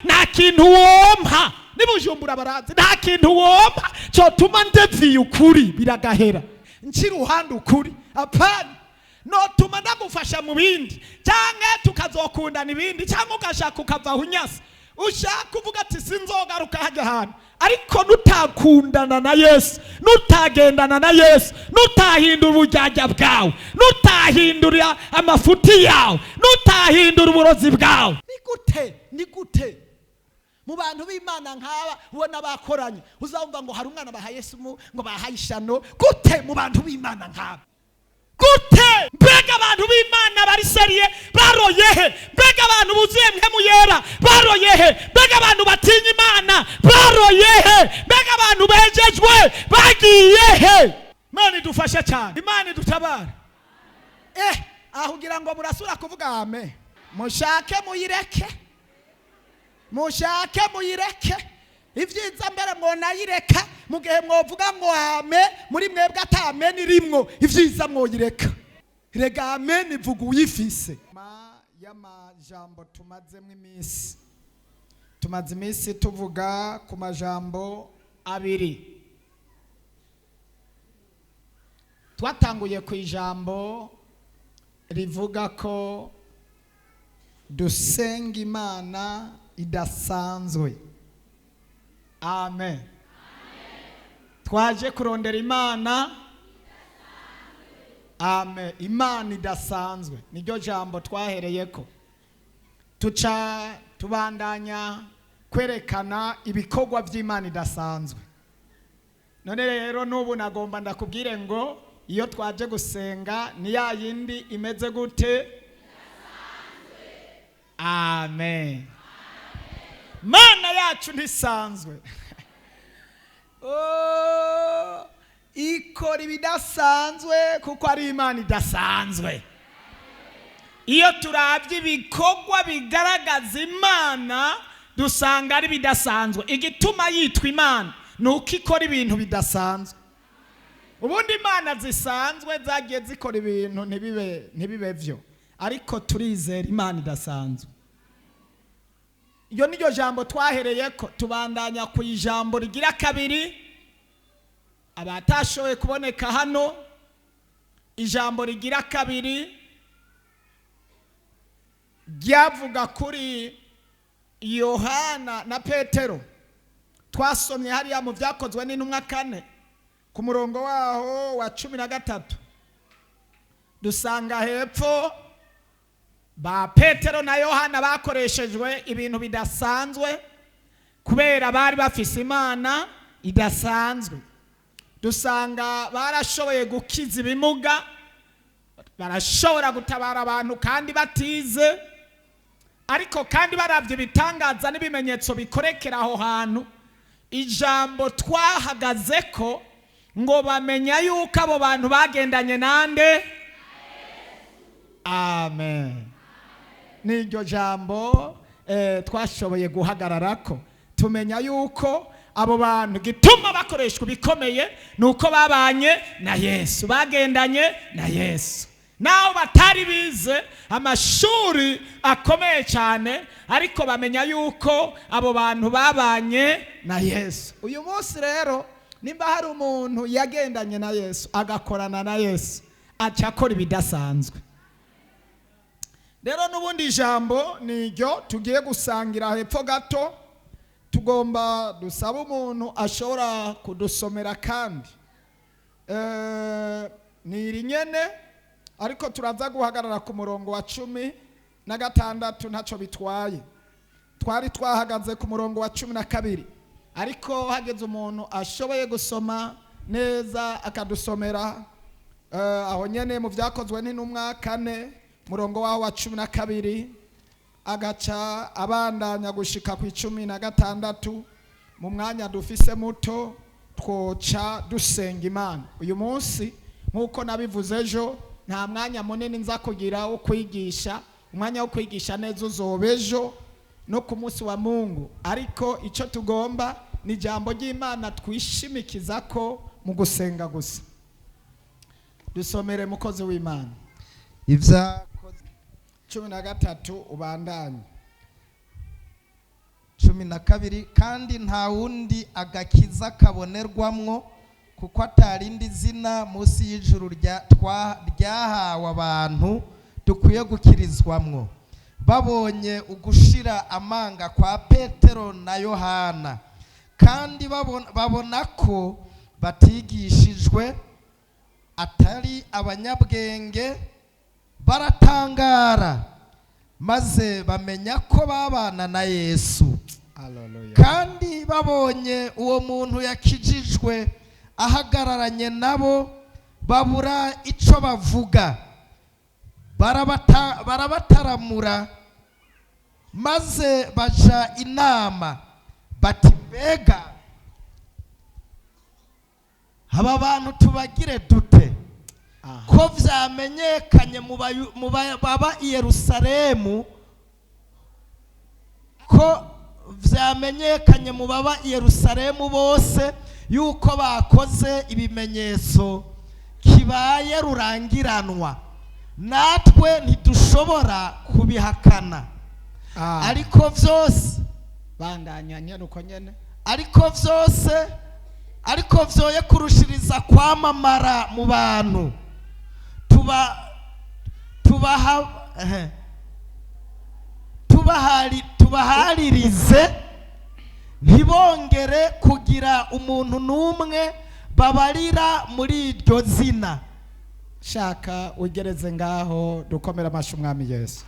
Nta kintu wompa nibujumbura barazi, nta kintu wompa cyotuma ndevye ukuri biragahera nci iruhande ukuri. Apana, notuma ndagufasha mu bindi, cyangwa tukazokundana ibindi, cyangwa ugashaka ukava aho unyasa, ushaka uvuga ati sinzogaruka hajya hantu. Ariko nutakundana na Yesu, nutagendana na Yesu, nutahindura uburyarya bwawe, nutahindura amafuti yawe, nutahindura uburozi bwawe, ni gute? Ni gute mu bantu b'Imana nk'aba ubona bakoranye uzumva ngo hari umwana bahaye sumu, ngo bahaye ishano? Gute mu bantu b'Imana nk'aba? Gute? Mbega abantu b'Imana bari sérieux baroye he? Mbega abantu buzuye Mpwemu Yera baroye he? Mbega abantu batinya Imana baroye he? Mbega abantu bejejwe bagiye he? Imana idufashe cyane, Imana idutabare. Aho ugira ngo murasura kuvuga amen. Mushake muyireke, mushake muyireke. Ibyiza mbere mwonayireka mu gihe mwovuga ngo amen muri mwebwe ata amen irimwo. Ibyiza mwoyireka. Rega amen ivuga uyifise. Ma y'amajambo tumazemo iminsi, tumaze iminsi tuvuga ku majambo abiri. Twatanguye ku ijambo rivuga ko dusenga Imana idasanzwe. Amen. Twaje kurondera Imana. Amen. Imana idasanzwe niryo jambo twahereyeko, tuca tubandanya kwerekana ibikorwa by'Imana idasanzwe. None rero n'ubu nagomba ndakubwire ngo iyo twaje gusenga ni ya yindi imeze gute? Amen. Mana yacu ntisanzwe. Oh, ikora ibidasanzwe kuko ari Imana idasanzwe. Iyo turabye ibikorwa bigaragaza Imana, dusanga ari bidasanzwe. Igituma yitwa Imana ni uko ikora ibintu bidasanzwe. Ubundi imana zisanzwe zagiye zikora ibintu ntibibe byo, ariko turizera Imana idasanzwe. Iyo niryo jambo twahereye ko, tubandanya ku ijambo rigira kabiri. Abatashoboye kuboneka hano, ijambo rigira kabiri ryavuga kuri Yohana na Petero. Twasomye hariya mu Byakozwe n'Intumwa 4, ku murongo waho wa 13, dusanga hepfo ba Petero na Yohana bakoreshejwe ibintu bidasanzwe kubera bari bafise Imana idasanzwe. Dusanga barashoboye gukiza ibimuga, barashobora gutabara abantu kandi batize. Ariko kandi barabye ibitangaza n'ibimenyetso bikorekera aho hantu, ijambo twahagaze ko ngo bamenya yuko abo bantu bagendanye nande? Amen. N'iryo jambo twashoboye guhagararako, tumenya yuko abo bantu gituma bakoreshwa ibikomeye ni uko babanye na Yesu, bagendanye na Yesu. Naho batari bize amashuri akomeye cyane, ariko bamenya yuko abo bantu babanye na Yesu. Uyu munsi rero, nimba hari umuntu yagendanye na Yesu, agakorana na Yesu, aca akora ibidasanzwe. Rero n'ubundi ijambo ni iryo tugiye gusangira hepfo gato. Tugomba dusaba umuntu ashobora kudusomera, kandi ni iri nyene, ariko turaza guhagarara ku murongo wa 16, ntacyo bitwaye. Twari twahagaze ku murongo wa 12, ariko hageze umuntu ashoboye gusoma neza akadusomera aho nyene mu Byakozwe n'Intumwa 4, murongo waho wa 12, agaca abandanya gushika ku 16. Mu mwanya dufise muto twoca dusenga Imana. Uyu munsi, nk'uko nabivuze ejo, nta mwanya munini nza kugira wo kwigisha. Umwanya wo kwigisha neza uzoba ejo no ku munsi wa Mungu, ariko icyo tugomba ni ijambo ry'Imana twishimikiza ko mu gusenga gusa. Dusomere, mukozi w'Imana. Ibyakozwe 13, ubandanye. 12. Kandi nta wundi agakiza kabonerwamwo, kuko atarindi zina munsi y'ijuru ryahawe abantu dukwiye gukirizwamwo. Babonye ugushira amanga kwa Petero na Yohana, kandi babona ko batigishijwe, atari abanyabwenge, baratangara, maze bamenya ko babana na Yesu. Haleluya. Kandi babonye uwo muntu yakijijwe ahagararanye nabo, babura ico bavuga. Barabataramura, maze baja inama bati: "Mbega aba bantu tubagire dute, ko vyamenyekanye mu baba i Yerusalemu, ko vyamenyekanye mu baba i Yerusalemu bose yuko bakoze ibimenyetso kibaye rurangiranwa, natwe ntidushobora kubihakana?" Ariko vyose Bandanya nyene, uko nyene. Ariko vyose, ariko vyoye kurushiriza kwamamara mu bantu, tuba tubaha ehe, tubaharirize ntibongere kugira umuntu n'umwe babarira muri iryo zina. Shaka ugereze ngaho, dukomera amashi Umwami Yesu.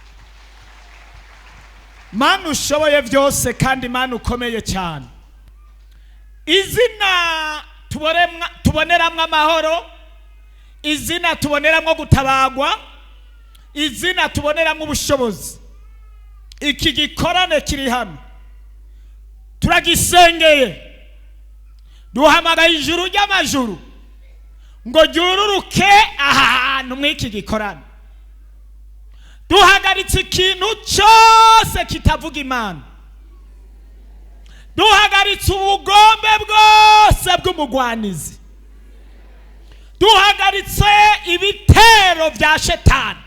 Mana ushoboye byose kandi Mana ukomeye cyane, izina tuboneramwo amahoro, izina tuboneramwo gutabagwa, izina tuboneramwo ubushobozi, iki gikorane kiri hano turagisengeye. Duhamagaye ijuru ry'amajuru ngo ryururuke aha hantu mw'iki gikorane. Duhagaritse ikintu cyose kitavuga Imana, duhagaritse ubugombe bwose bw'umugwanizi, duhagaritse ibitero bya Shetani,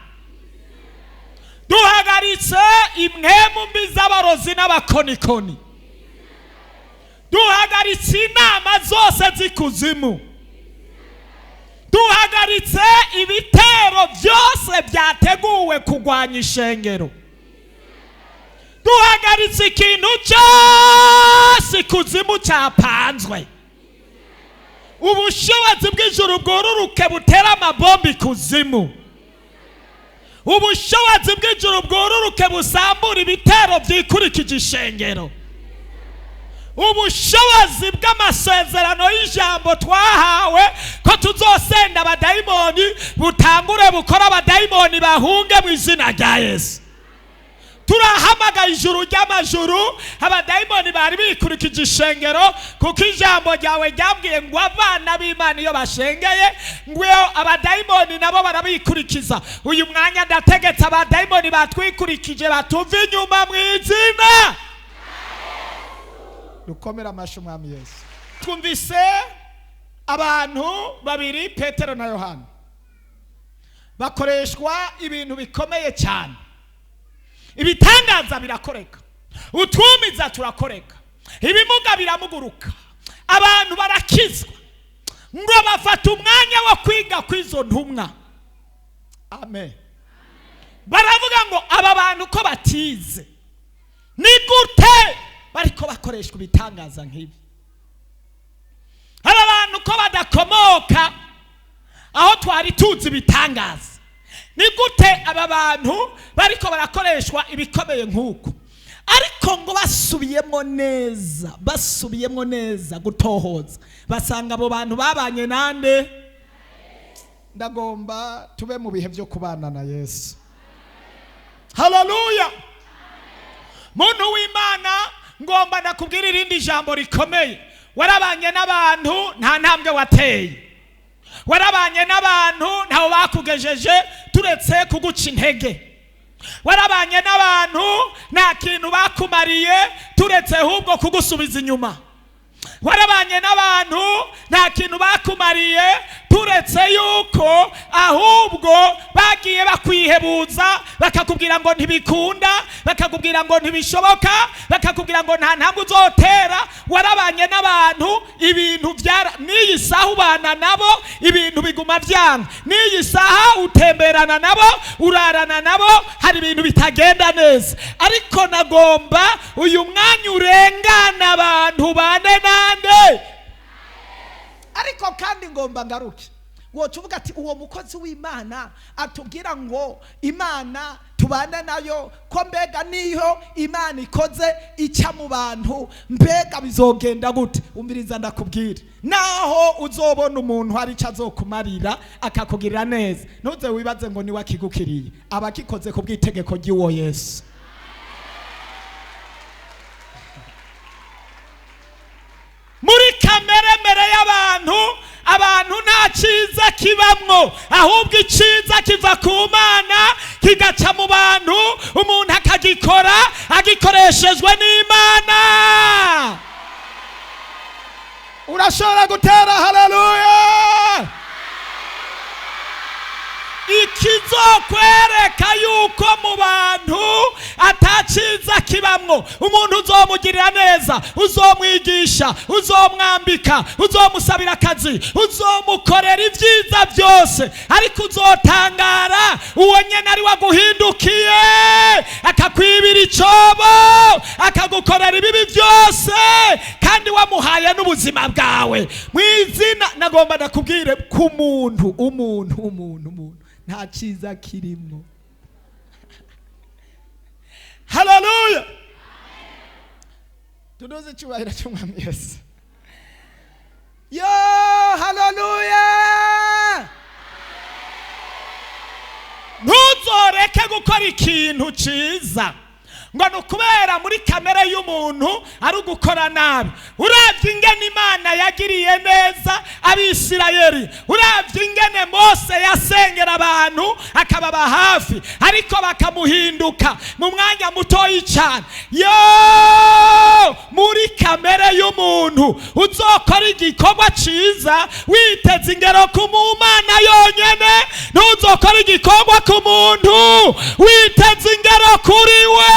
duhagaritse impwemu mbi z'abarozi n'abakonikoni, duhagaritse inama zose z'ikuzimu, duhagaritse ibitero byose byateguwe kurwanya ishengero, duhagaritse ikintu cyose ikuzimu cyapanzwe. Ubushobozi bw'ijuru bwururuke butera amabombi ikuzimu. Ubushobozi bw'ijuru bwururuke busambura ibitero byikurikije ishengero. Ubushobozi bw'amasezerano y'ijambo twahawe ko tuzosenda abadayimoni butangure bukora, abadayimoni bahunge mu izina rya Yesu. Turahamagaye ijuru ry'amajuru, abadayimoni bari bikurikije ishengero, kuko ijambo ryawe ryambwiye ngo abana b'Imana iyo bashengeye, ngo iyo abadayimoni nabo barabikurikiza. Uyu mwanya ndategetse abadayimoni batwikurikije batuva inyuma mu izina. Dukomere amashi Umwami Yesu. Twumvise abantu babiri, Petero na Yohana, bakoreshwa ibintu bikomeye cyane. Ibitangaza birakoreka, utwumiza turakoreka, ibimuga biramuguruka, abantu barakizwa. Ngo bafata umwanya wo kwiga kw'izo ntumwa. Amen. Baravuga ngo: "Aba bantu ko batize, ni gute bariko bakoreshwa ibitangaza nk'ibi? Aba bantu ko badakomoka aho twari tuzi ibitangaza, ni gute aba bantu bariko barakoreshwa ibikomeye nk'uko?" Ariko ngo basubiyemo neza, basubiyemo neza gutohoza, basanga abo bantu babanye nande? Ndagomba tube mu bihe byo kubana na Yesu. Haleluya! Muntu w'Imana, ngomba nakubwira irindi jambo rikomeye. Warabanye n'abantu, nta ntambwe wateye. Warabanye n'abantu, ntawe bakugejeje turetse kuguca intege. Warabanye n'abantu, nta kintu bakumariye turetse ahubwo kugusubiza inyuma. Warabanye n'abantu, nta kintu bakumariye, turetse yuko ahubwo bagiye bakwihebuza, bakakubwira ngo ntibikunda, bakakubwira ngo ntibishoboka, bakakubwira ngo nta ntambwe uzotera. Warabanye n'abantu, ibintu byara, n'iyi saha ubana nabo, ibintu biguma byanga. N'iyi saha utemberana nabo, urarana nabo, hari ibintu bitagenda neza. Ariko nagomba uyu mwanya urengana abantu bane nande. Ariko kandi ngomba ngaruke, woca uvuga ati uwo mukozi w'Imana atubwira ngo Imana tubana nayo, ko mbega niyo Imana ikoze ica mu bantu, mbega bizogenda gute? Umviriza ndakubwira, naho uzobona umuntu hari icyo azokumarira akakugirira neza, ntuze wibaze ngo niwe akigukiriye, aba akikoze ku bw'itegeko ry'uwo Yesu. Muri kamere mere y'abantu, abantu nta cyiza kibamwo, ahubwo icyiza kiva ku Mana kigaca mu bantu, umuntu akagikora agikoreshejwe n'Imana. Urashobora gutera haleluya. Ikizokwereka yuko mu bantu ataciza kibamwo, umuntu uzomugirira neza, uzomwigisha, uzomwambika, uzomusabira akazi, uzomukorera ibyiza byose, ariko uzotangara uwo nyene ari waguhindukiye akakwibira icobo, akagukorera ibibi byose, kandi wamuhaye n'ubuzima bwawe. Mu izina nagomba ndakubwire ku muntu, umuntu, umuntu, umuntu nta cyiza kirimo. Haleluya. Tuduze icyubahiro cy'Umwami Yesu. Yo, haleluya. Ntuzoreke gukora ikintu cyiza ngo ni ukubera muri kamere y'umuntu ari ugukora nabi. Uravye ingene Imana yagiriye neza Abisirayeli, uravye ingene Mose yasengera abantu akababa hafi, ariko bakamuhinduka mu mwanya mutoyi cyane. Yo, muri kamere y'umuntu uzokora igikorwa ciza witeze ingero ku Mana yonyene, ntuzokora igikorwa ku muntu witeze ingero kuri we,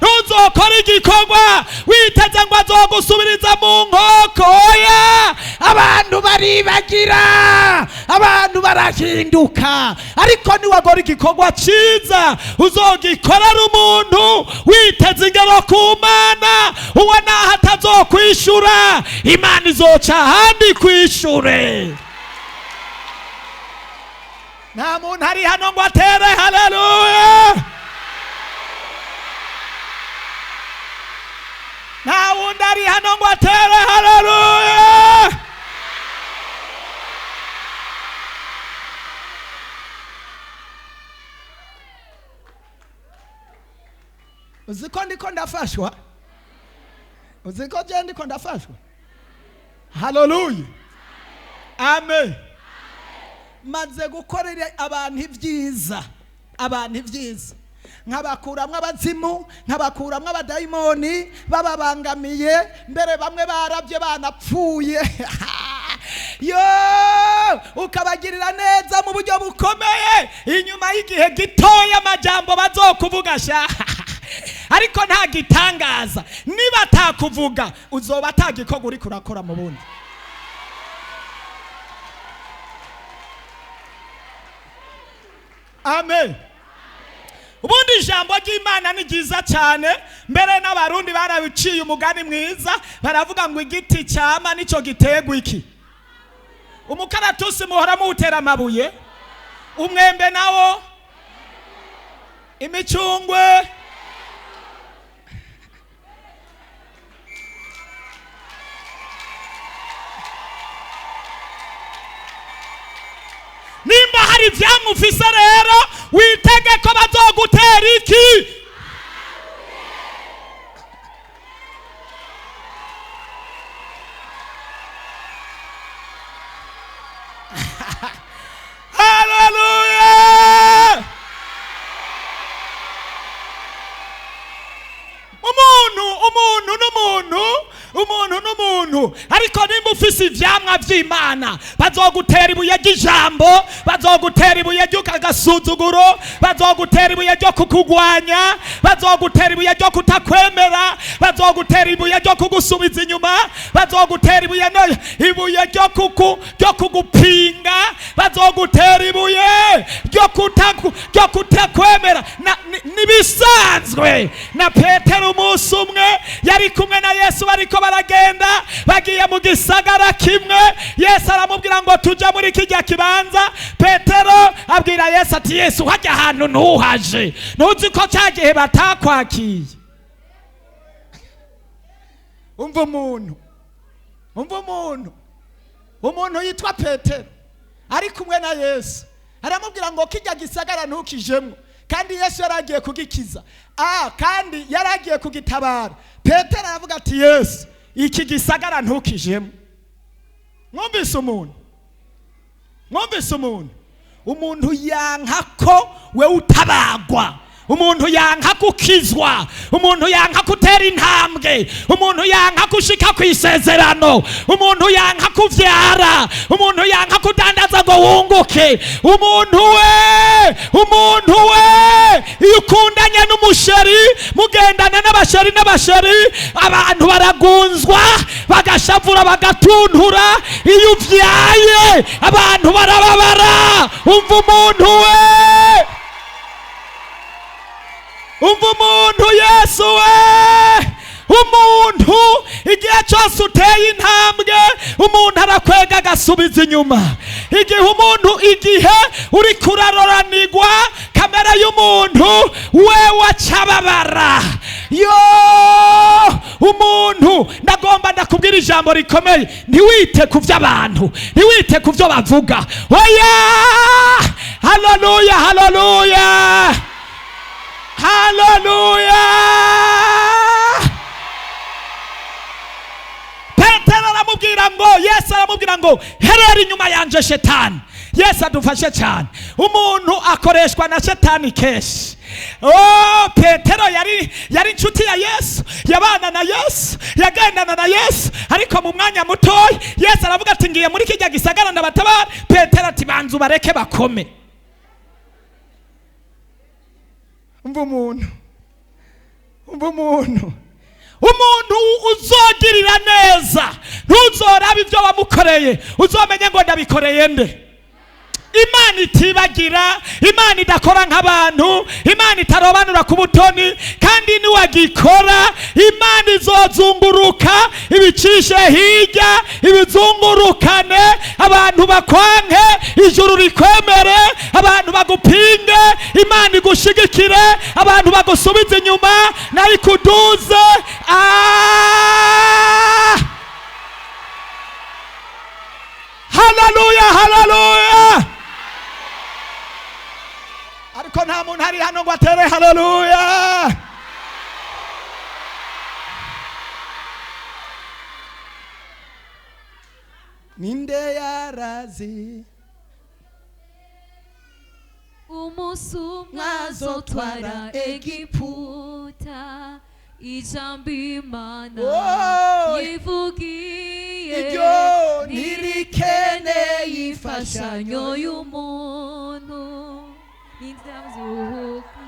ntuzokora igikorwa witeze ngo azogusubiriza mu nkoko. Oya, abantu baribagira, abantu barahinduka, ariko niwagora igikorwa ciza uzogikorera umuntu witeze ingero ku Mana, uwo naho atazokwishura, Imana izoca ahandi kwishure. Nta muntu ari hano ngo atere haleluya. Nta wundi ari hano ngo atere haleluya. Uzi ko ndiko ndafashwa? Uzi ko je ndiko ndafashwa? Haleluya. Amen. Maze gukorera abantu ibyiza, abantu ibyiza, nkabakuramwo abazimu, nkabakuramwo abadayimoni bababangamiye, mbere bamwe barabye banapfuye. Yo, ukabagirira neza mu buryo bukomeye, inyuma y'igihe gitoya amajambo bazokuvuga sha, ariko nta gitangaza, niba atakuvuga uzoba atagikorwa uriko urakora mu bundi. Amen. Ubundi ijambo ry'Imana ni ryiza cyane, mbere n'Abarundi barabiciye umugani mwiza, baravuga ngo igiti cyama nico gitegwa iki. Umukaratusi muhora muwutera amabuye, umwembe nawo, imicungwe. Nimba hari ivyamwa ufise rero, witege ko bazogutera iki. Haleluya. Umuntu, umuntu n'umuntu, umuntu n'umuntu Umuntu ariko nimba ufise ivyamwa vy'Imana, bazogutera ibuye ry'ijambo, bazogutera ibuye ry'agasuzuguro, bazogutera ibuye ryo kukugwanya, bazogutera ibuye ryo kutakwemera, bazogutera ibuye ryo kugusubiza inyuma, bazogutera ibuye ibuye ryo kugupinga, bazogutera ibuye ryo kutakwemera. Nibisanzwe. Na Petero umunsi umwe yari kumwe na Yesu, bariko baragenda bagiye mu gisagara kimwe. Yesu aramubwira ngo tujya muri kijya kibanza. Petero abwira Yesu ati: "Yesu, hajya ahantu ntuhaje, ntuzi ko cya gihe batakwakiye?" Umva umuntu, umva umuntu, umuntu yitwa Petero ari kumwe na Yesu, aramubwira ngo kijya gisagara ntukijemwo, kandi Yesu yari agiye kugikiza, kandi yari agiye kugitabara. Petero aravuga ati: "Yesu, iki gisagara ntukijemo." Mwumvise umuntu? Mwumvise umuntu? Umuntu yanka ko we utabagwa, umuntu yanka gukizwa, umuntu yanka gutera intambwe, umuntu yanka gushika ku isezerano, umuntu yanka kuvyara, umuntu yanka kudandaza ngo wunguke. Umuntu we, umuntu we, iyo ukundanye n'umusheri, mugendana n'abasheri n'abasheri, abantu baragunzwa, bagashavura, bagatuntura. Iyo uvyaye, abantu barababara. Umva umuntu we, umva umuntu. Yesu we, umuntu igihe cyose uteye intambwe, umuntu arakwega agasubiza inyuma. Igihe umuntu, igihe uri kuraroranigwa, kamera y'umuntu we wacababara. Yo, umuntu, ndagomba ndakubwira ijambo rikomeye: ntiwite ku by'abantu, ntiwite ku byo bavuga. Oya! Haleluya, haleluya, haleluya! Petero aramubwira ngo, Yesu aramubwira ngo: "Herera inyuma yanje, Shetani." Yesu adufashe cyane. Umuntu akoreshwa na Shetani kenshi. Oh, Petero yari inshuti ya Yesu, yabana na Yesu, yagendana na Yesu, ariko mu mwanya mutoya Yesu aravuga ati: "Ngiye muri kijya gisagara ndabatabara." Petero ati: "Banza ubareke bakome." Umva umuntu, umva umuntu. Umuntu uzogirira neza, ntuzorabe ibyo wamukoreye, uzomenye ngo ndabikoreye nde? Imana itibagira, Imana idakora nk'abantu, Imana itarobanura ku butoni. Kandi niwagikora, Imana izozunguruka ibicishe hirya, ibizungurukane. Abantu bakwanke, ijuru rikwemere. Abantu bagupinge, Imana igushigikire. Abantu bagusubize inyuma, nayo ikuduze. Ah! Haleluya, haleluya! Ariko nta muntu ari hano ngo atere haleluya. Ninde yarazi Umunsi umwe azotwara Egiputa, ijambo Imana Oh! yivugiye Iryo ntirikeneye imfashanyo y'umuntu. Ninzazuka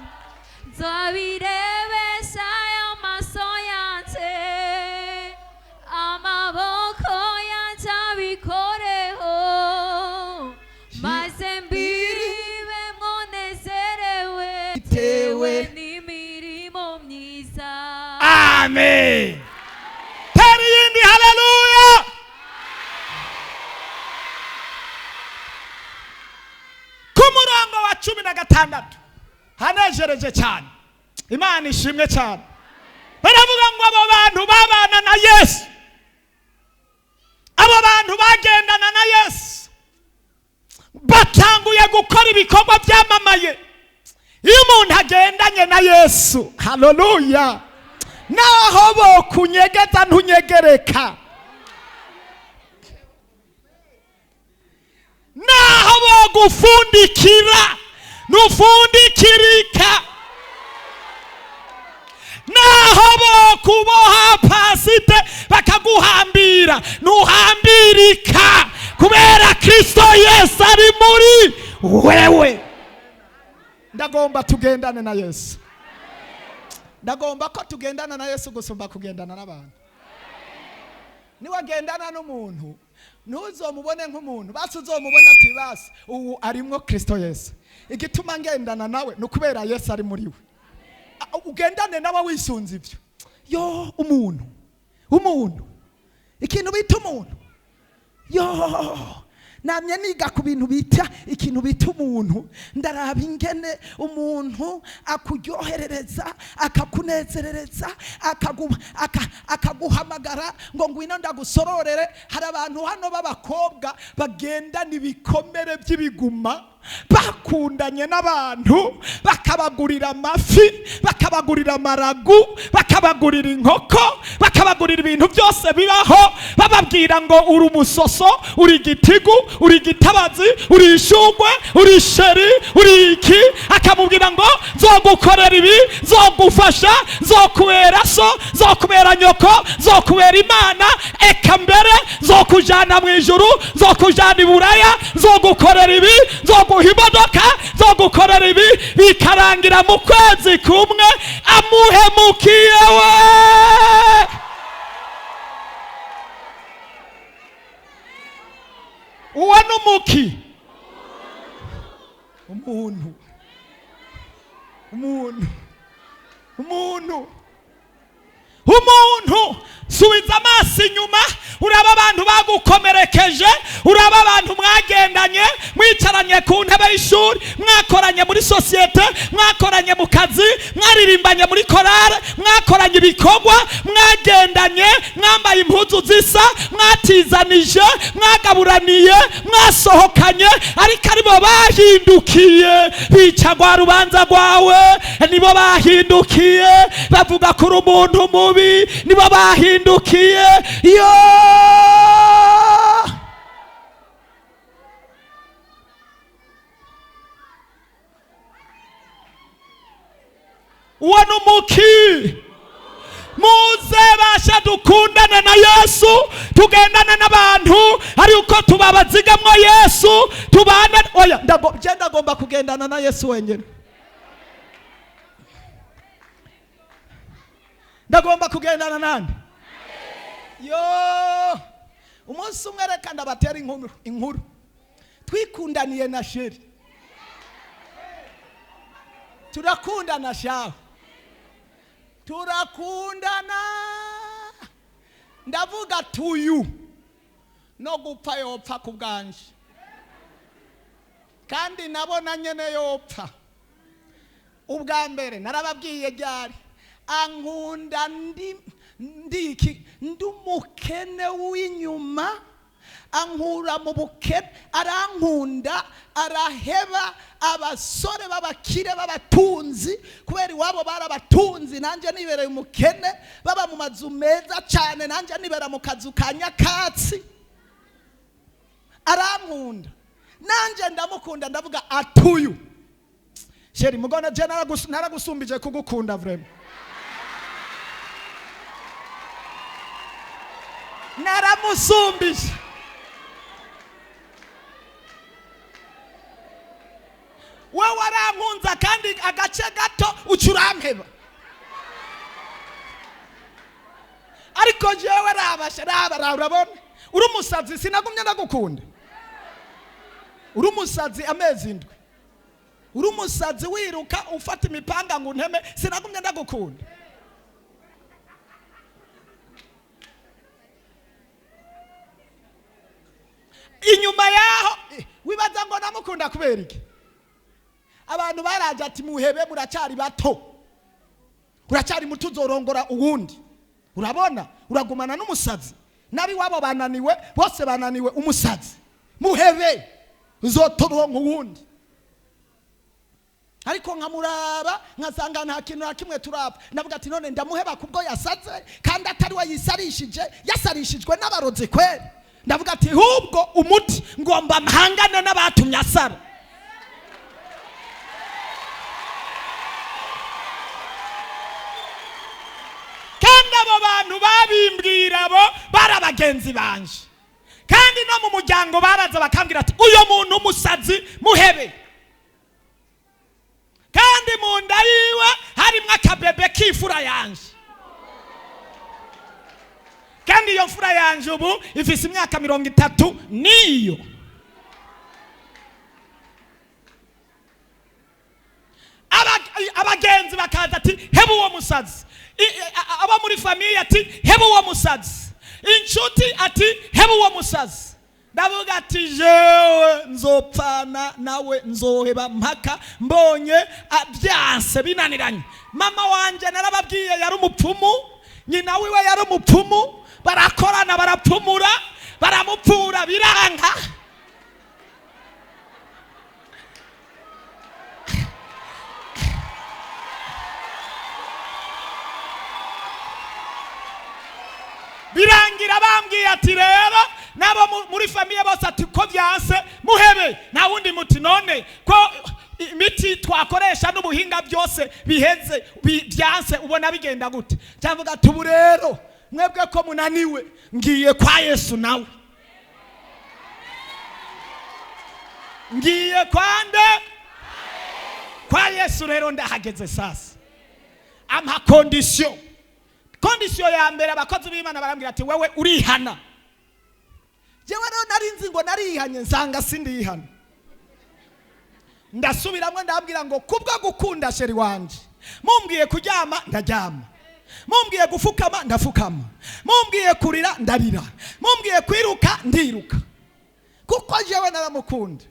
nzabirebesha ayo maso yanje, amaboko yanje abikoreho, maze mbibemwo nezerewe Bitewe n'imirimo myiza. Amen. Tera iyindi haleluya. Ku murongo wa 16 hanejereje cyane. Imana ishimwe cyane. Baravuga ngo abo bantu babana na Yesu, abo bantu bagendana na Yesu, batanguye gukora ibikorwa byamamaye. Iyo umuntu agendanye na Yesu, haleluya, naho bokunyegeza ntunyegereka, naho bogufundikira ntufundikirika, naho bokuboha pasite bakaguhambira. Tugendane na Yesu. Ndagomba ko tugendana na Yesu gusumba kugendana n'abantu. Niwagendana n'umuntu, ntuzomubone nk'umuntu, basi uzomubona ati basi ubu arimwo Kristo Yesu. Igituma ngendana nawe ni ukubera Yesu ari muri we. Ugendane nawe wisunze ibyo. Yo, umuntu, umuntu, ikintu bita umuntu. Yo, namye niga ku bintu bita, ikintu bita umuntu. Ndaraba ingene umuntu akuryoherereza, akakunezerereza, akaguhamagara ngo ngwino ndagusororere. Hari abantu hano b'abakobwa bagendana ibikomere by'ibiguma, bakundanye n'abantu, bakabagurira amafi, bakabagurira amaragu, bakabagurira inkoko, bakabagurira ibintu byose bibaho, bababwira ngo uri umusoso, uri igitigu, uri igitabazi, uri ishugwe, uri isheri, uri iki. Akamubwira ngo nzogukorera ibi, nzogufasha, nzokubera so, nzokubera nyoko, nzokubera Imana, eka mbere nzokujana mu ijuru, nzokujana i Buraya, nzogukorera ibi, nzoguha imodoka, nzogukorera ibi. Bikarangira mu kwezi kumwe amuhemukiye we. Uwo n'umuki? Umuntu, umuntu, umuntu, umuntu. Subiza amaso inyuma, uraba abantu bagukomerekeje, uraba abantu mwagendanye, mwicaranye ku ntebe y'ishuri, mwakoranye muri sosiyete, mwakoranye mu kazi, mwaririmbanye muri korale, mwakoranye ibikorwa, mwagendanye, mwambaye impuzu zisa, mwatizanije, mwagaburaniye, mwasohokanye, ariko aribo bahindukiye bica rwa rubanza rwawe. Nibo bahindukiye bavuga kuri umuntu mubi, nibo bahindukiye. Yo, uwo n'umuki? Muze basha dukundane na Yesu, tugendane n'abantu ari uko tubabazigamwo Yesu, tubane. Oya, je ndagomba kugendana na Yesu wenyine. Ndagomba kugendana nande? Yo, umunsi umwe reka ndabatera inkuru. Twikundaniye na chéri, turakundana shaho, turakundana. Ndavuga tuyu no gupfa yopfa ku bwanje, kandi nabona nyene yopfa. Ubwa mbere narababwiye ryari ankunda ndiki, ndi umukene w'inyuma, ankura mu bukene, arankunda, araheba abasore b'abakire b'abatunzi, kubera iwabo barabatunzi, nanjye nibereye umukene, baba mu mazu meza cyane, nanjye nibera mu kazu ka nyakatsi. Arankunda, nanjye ndamukunda, ndavuga atuyu chéri mugona, je naragusumbije kugukunda vraiment, naramusumbije. Wewe warankunza kandi agace gato uca urampeba, ariko jewe rabasha raba raba, urabona uri umusazi, sinagumye ndagukunda. Uri umusazi amezi 7, uri umusazi wiruka ufata imipanga ngo unteme, sinagumye ndagukunda. Inyuma yaho wibaza ngo namukunda kubera iki? Abantu baraje ati muhebe, muracyari bato, uracyari muto, uzorongora uwundi. Urabona uragumana n'umusazi, nabi wabo bananiwe bose, bananiwe umusazi, muhebe uzotoronka uwundi. Ariko nkamuraba nkasanga nta kintu na kimwe turapfa. Ndavuga ati none ndamuheba kubwo yasaze, kandi atari we yisarishije, yasarishijwe n'abarozi kweri. Ndavuga ati hubwo umuti ngomba mpangane n'abatumye asara. Kandi abo bantu babimbwira bo bari abagenzi banje, kandi no mu muryango baraza bakambwira ati uyo muntu umusazi muhebe. Kandi Kandi mu nda yiwe harimwo akabebe k'ifura yanje. Kandi iyo mfura yanje ubu ifise imyaka 30 niyo. Abagenzi bakaza ati heba uwo musazi. Abo muri famille ati heba uwo musazi. Inshuti ati heba uwo musazi. Ndavuga ati jewe nzopfana nawe, nzoheba mpaka mbonye byanse binaniranye. Mama wanje narababwiye yari umupfumu, nyina wiwe yari umupfumu, barakorana barapfumura, baramupfura biranga. Birangira bambwiye ati rero nabo muri famille bose ati ko byanse muhebe, nta wundi muti. None ko imiti twakoresha n'ubuhinga byose biheze byanse, ubona bigenda gute? Cyangwa ati ubu rero mwebwe ko munaniwe, ngiye kwa Yesu nawe. Ngiye kwande? Kwa Yesu. Rero ndahageze sasa, ampa condition. Condition ya mbere, abakozi b'Imana barambwira ati wewe urihana. Jewe rero nari nzi ngo narihanye, nsanga sindihana. Ndasubiramwe ndabwira ngo kubwo gukunda chéri wanje, mumbwiye kuryama ndaryama, mumbwiye gufukama ndafukama, mumbwiye kurira ndarira, mumbwiye kwiruka ndiruka, kuko jewe naramukunda.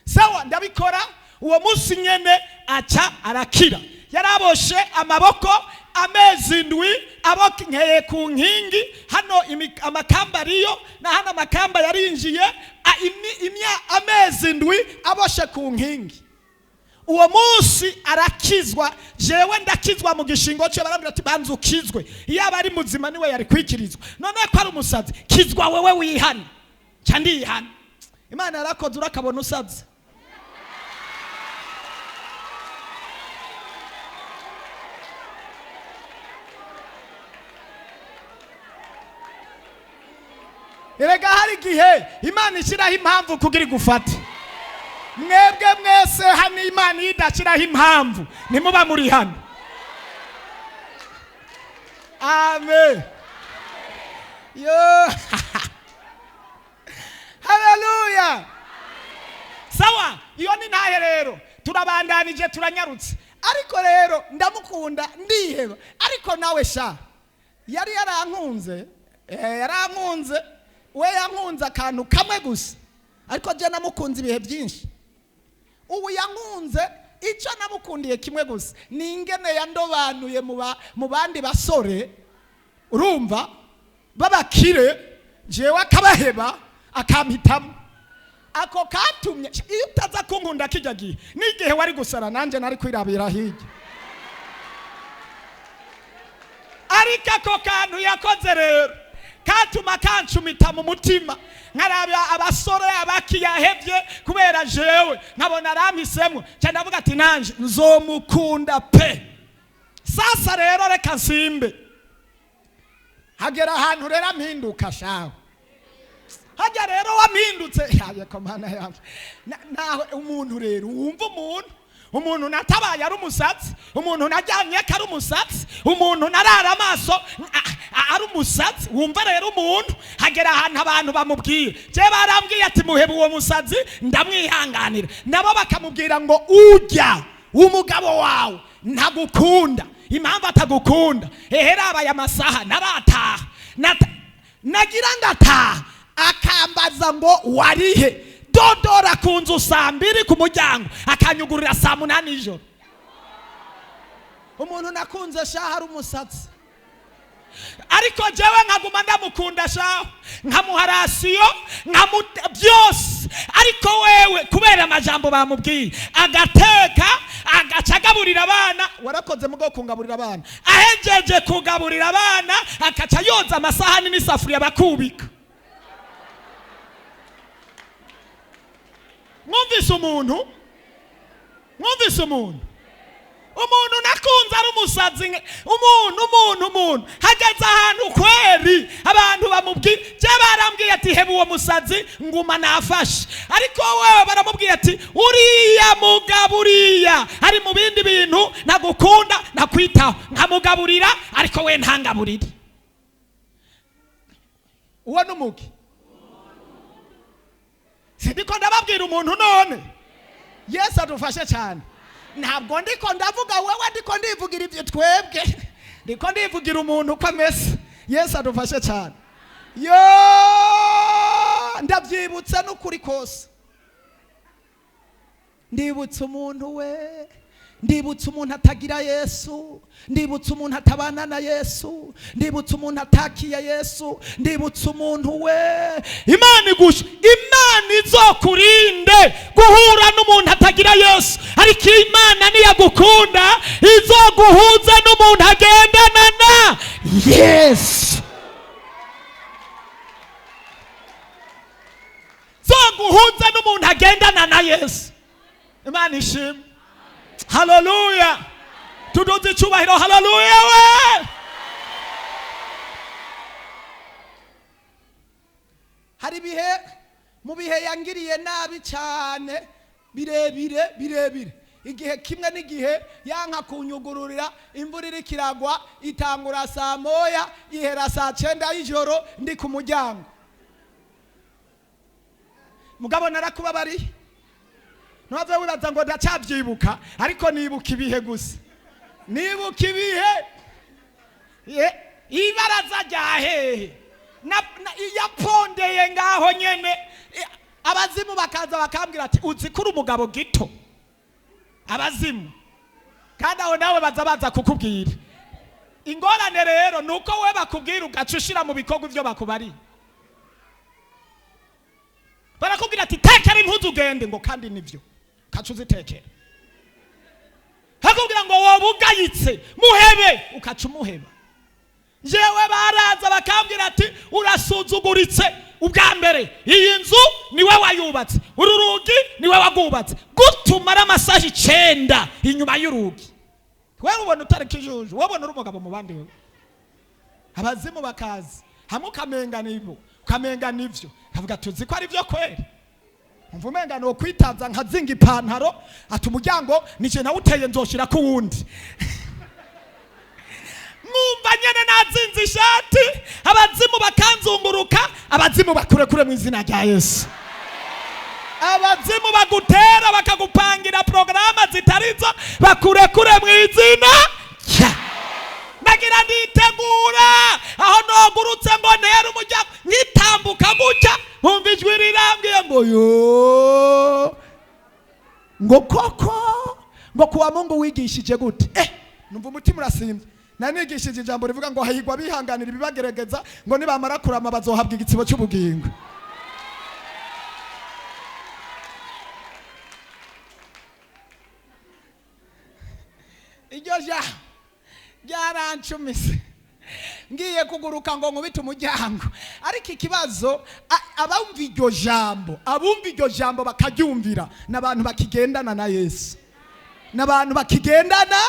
Sawa, ndabikora. Uwo munsi nyene aca arakira. Yaraboshe amaboko amezi 7, abonkeye ku nkingi hano, amakamba ariyo na hano amakamba yarinjiye, amezi 7 aboshe ku nkingi. Uwo munsi arakizwa, jewe ndakizwa mu gishingo cye. Barambwira ati banza ukizwe, iyo aba ari muzima niwe yari kwikirizwa, none ko ari umusazi, kizwa wewe wihane. Nca ndihana. Imana yarakoze, urakabona usaze. Erega hari igihe Imana ishyiraho impamvu kugira igufate. Mwebwe mwese hano Imana iyo idashyiraho impamvu ntimuba muri hano. Amen. Yo. Haleluya. Sawa, iyo ni ntahe rero, turabandanije turanyarutse. Ariko rero ndamukunda ndiheba. Ariko nawe sha yari yarankunze, yarankunze. We yankunze akantu kamwe gusa, ariko je namukunze ibihe byinshi. Ubu yankunze icyo namukundiye kimwe gusa, ni ingene yandobanuye mu bandi basore, urumva babakire, jewe akabaheba akampitamo. Ako katumye iyo utaza kunkunda kijya gihe, n'igihe wari gusara nanjye nari kwirabira hirya. Ariko ako kantu yakoze rero katuma kancumita mu mutima, nkaraba abasore abakiyahevye kubera jewe, nkabona arampisemo, nca ndavuga ati nanje nzomukunda pe. Sasa rero reka nsimbe. Hagera ahantu rero ampinduka shawe. Hajya rero wampindutse, yaye ko mana yanjye. Naho umuntu rero wumva umuntu natabaye ari umusatsi, umuntu najyamye ko ari umusatsi, umuntu narara amaso ari umusatsi. Wumva rero umuntu hagera ahantu abantu bamubwira, je barambwiye ati muhebe uwo musazi, ndamwihanganira. Nabo bakamubwira ngo ujya umugabo wawe ntagukunda. Impamvu atagukunda, ehe abaye amasaha narataha, nagira ndataha, akambaza ngo warihe? Dodora ku nzu saa 2 ku muryango, akanyugurira saa 8 nijoro. Umuntu nakunze shaha ari umusatsi, ariko jewe nkaguma ndamukunda shaho, nkamuha rasiyo, nkamu byose. Ariko wewe kubera amajambo bamubwiye, agateka agaca agaburira abana. Warakoze mugo kungaburira abana. Ahejeje kugaburira abana akaca yoza amasahani n'isafuriya bakubika. Mwumvise umuntu, mwumvise umuntu, umuntu nakunze ari umusazi, umuntu, umuntu, umuntu hageze ahantu kweri Abantu bamubwiye, je barambwiye ati heba uwo musazi, nguma nafashe. Ariko wewe baramubwiye ati uriya mugabo uriya ari mu bindi bintu, nagukunda nakwitaho, nkamugaburira ariko we ntangaburire. Uwo n'umugi. Sindiko ndababwira umuntu none. Yesu adufashe cyane. Ntabwo ndiko ndavuga wewe, ndiko ndivugira ibyo twebwe, ndiko ndivugira umuntu uko ameze. Yesu adufashe cyane. Yo, ndabyibutse n'ukuri kose. Ndibutse umuntu we, ndibutse umuntu atagira Yesu, ndibutse umuntu atabana na Yesu, ndibutse umuntu atakiye Yesu, ndibutse umuntu we. Imana igusha, Imana izokurinde guhura n'umuntu atagira Yesu, ariko Imana niyagukunda izoguhuza n'umuntu agendana na Yesu. Zoguhuza n'umuntu agendana na Yesu. Imana ishimwe. Haleluya. Tuduze icyubahiro. Haleluya we. Hari ibihe mu bihe yangiriye nabi cyane birebire birebire. Igihe kimwe n'igihe yanka kunyugururira, imvura iriko iragwa, itangura saa 1 ihera saa 9 y'ijoro ndi ku muryango. Mugabo narakubabariye, ntuhave wibaza ngo ndacyabyibuka, ariko nibuka ibihe gusa, nibuka ibihe. Ibaraza rya hehe yapondeye ngaho nyene. Abazimu bakaza bakambwira ati uzi ko uri umugabo gito. Abazimu kandi aho nawe baza baza kukubwira. Ingorane rero ni uko we bakubwira ugaca ushira mu bikorwa ivyo bakubariye. Barakubwira ati tekera impuzu ugende, ngo kandi nivyo, ukaca uzitekera. Bakubwira ngo woba ugayitse muhebe, ukaca umuheba. Jewe baraza bakambwira ati urasuzuguritse, ubwa mbere iyi nzu niwe wayubatse, uru rugi niwe wagwubatse, gutumara amasaha 9 inyuma y'urugi. Wewe ubona utari kijuju, wewe ubona uri umugabo mu bandi wewe. Abazimu bakaza hamwe ukamenga nibo, ukamenga nivyo, kavuga tuzi ko ari byo kweri. Umva umenga no kwitaza nkazinga ipantaro, ati umuryango nije nawuteye nzoshira ku wundi. Mwumva nyene nazinze ishati, abazimu bakanzunguruka, abazimu bakurekure mu izina rya Yesu. Abazimu bagutera bakagupangira programa zitarizo, bakurekure mu izina rya. Nagira nditegura aho nogurutse ngo ntere umuryango, nkitambuka gutya nkumva ijwi rirambwiye ngo yo, ngo koko, ngo kuwa Mungu wigishije gute? Numva umutima urasimba. Nanigishije ijambo rivuga ngo hahigwa bihanganira ibibagerageza, ngo nibamara kurama bazohabwa igitsibo cy'ubugingo. Iryo jambo ryarancumise, ngiye kuguruka ngo nkubite umuryango. Ariko ikibazo, abumva iryo jambo, abumva iryo jambo bakaryumvira, n'abantu bakigendana na Yesu, n'abantu bakigendana.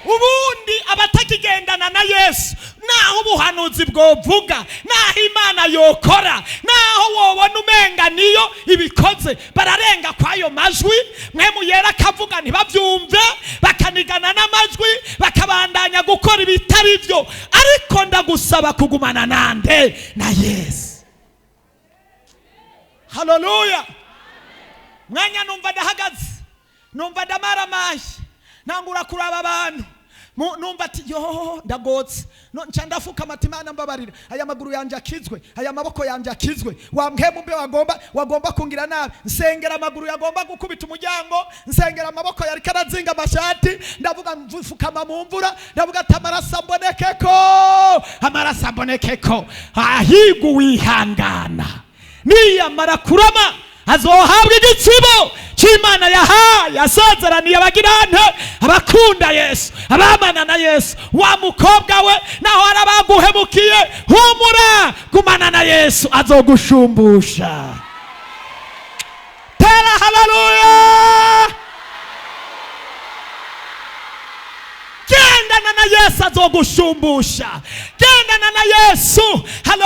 Ubundi abatakigendana na Yesu, naho ubuhanuzi bwovuga, naho Imana yokora, naho wobona umenga niyo ibikoze, bararenga kwayo majwi. Mwe muyera akavuga ntibavyumve, bakanigana n'amajwi, bakabandanya gukora ibitari byo. Ariko ndagusaba kugumana nande? Na Yesu. Haleluya. Mwanya numva ndahagaze, numva ndamaramaye, ntangura kuraba abantu. Numva ati yo ndagotse, no nca ndafuka amati, Imana mbabarira, aya maguru yanje akizwe, aya maboko yanje akizwe, wambwe mbe wagomba kungira nabi. Nsengera amaguru yagomba gukubita umuryango, nsengera amaboko yari karazinga amashati, ndavuga mfukama mu mvura, ndavuga ati amaraso ambonekeko, amaraso ambonekeko. Ahigwa uwihangana, niyamara kurama azohabwa igitsibo cy'Imana yahaye, asezeraniye abagirante, abakunda Yesu, abamana na Yesu. Wa mukobwa we, naho arabaguhemukiye, humura, gumana na Yesu azogushumbusha. Tera haleluya. Gendana na Yesu azogushumbusha. Gendana na Yesu. Haleluya.